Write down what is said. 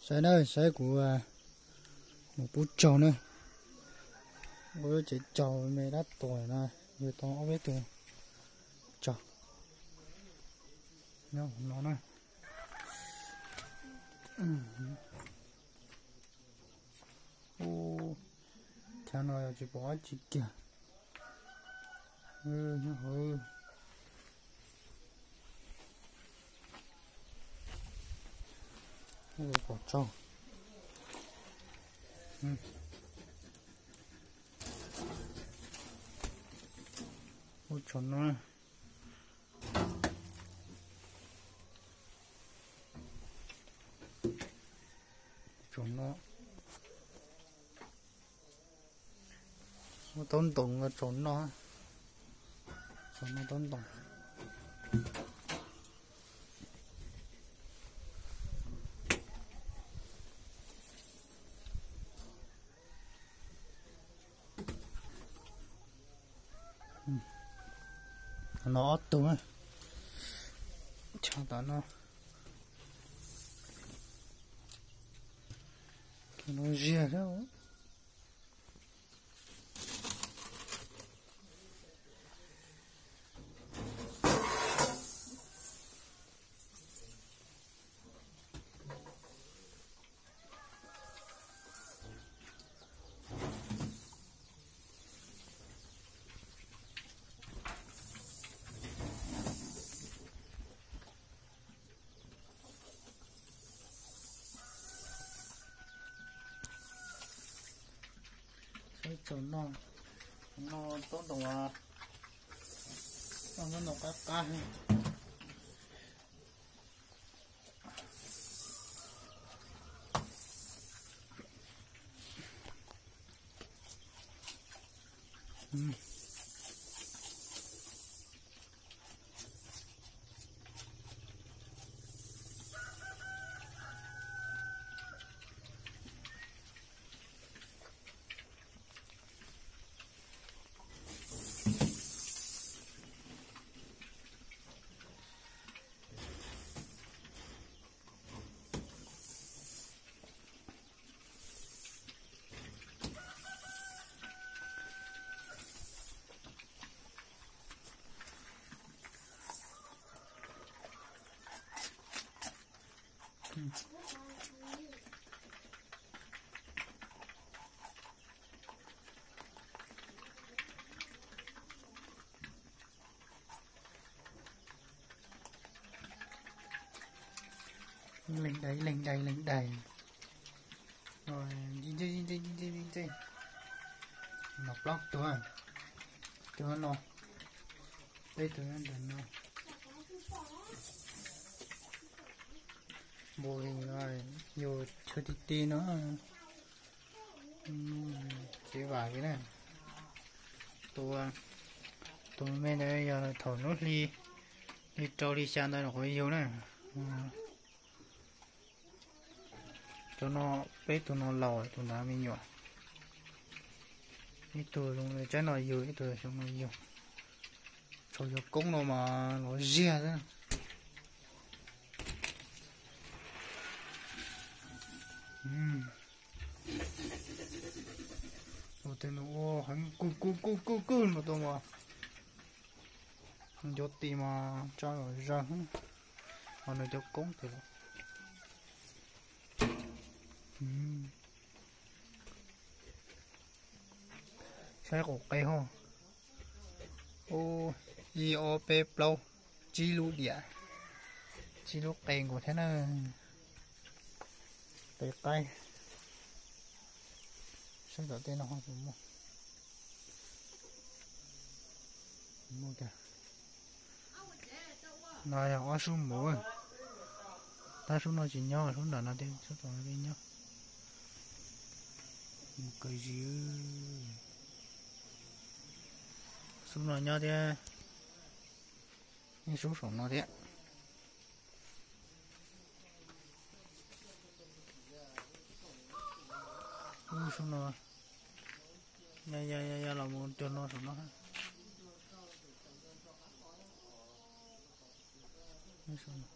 Saib na, saib kuv mus pub tsaug na. Kuv lub tsev tsaug me dab tuag no, yug tau ob peb tug tsaug nyob hauv no na. Ub, chav no yog tsis pom dab tsi kiag. Nyob hauv, pom tsaug. Ub, tsaug no. Tsaug no. Ua taub ntoos, tsaug no. Tsaug no taub ntoos. No ob tug, tshaj tom no. No ziag thiab. Saib tsaug no, no taub ntoos, taub ntoos qab qab. Leej dais, leej dais, leej dais. Ntsej ntsej, ntsej ntsej, ntsej ntsej. No plaub tug, tug no, peb tug ntawm no. Npu heev no, yug chaw ti ti no. Tsev vam li na. Tus, tus me ntawd yog thaum hnub hli, hli rau hli xya ntawd los kuv yug na. Cov no, peb tug no laus, tus ntawd me nyuam. Ib tug zoo li tsaib no yug, ib tug xyoo no yug. Tsaug yog koob no mas los ziag xwb. Ua tej no ua heev kuj kuj kuj kuj kuj no tau mas. Ncuav ti mas tsa los zag, ho nws cov koob tes los. Saib qaum qe ho. Ib ob peb plaub tsib lub diam, tsib lub qe nkaus thiab na. Qe qaib. Saib tom tej no ho puas muaj. Muaj tiag. No yog ob sub npawg. Tab sub no tsis nyob, sub nram no tiag, sub tom no nyob. Mus kawg zis. Sub no nyob thiab. Ib sub saum no thiab. Ub, sub no. Ya, ya, ya, ya los mus cuag no saum no. Ub, sub no.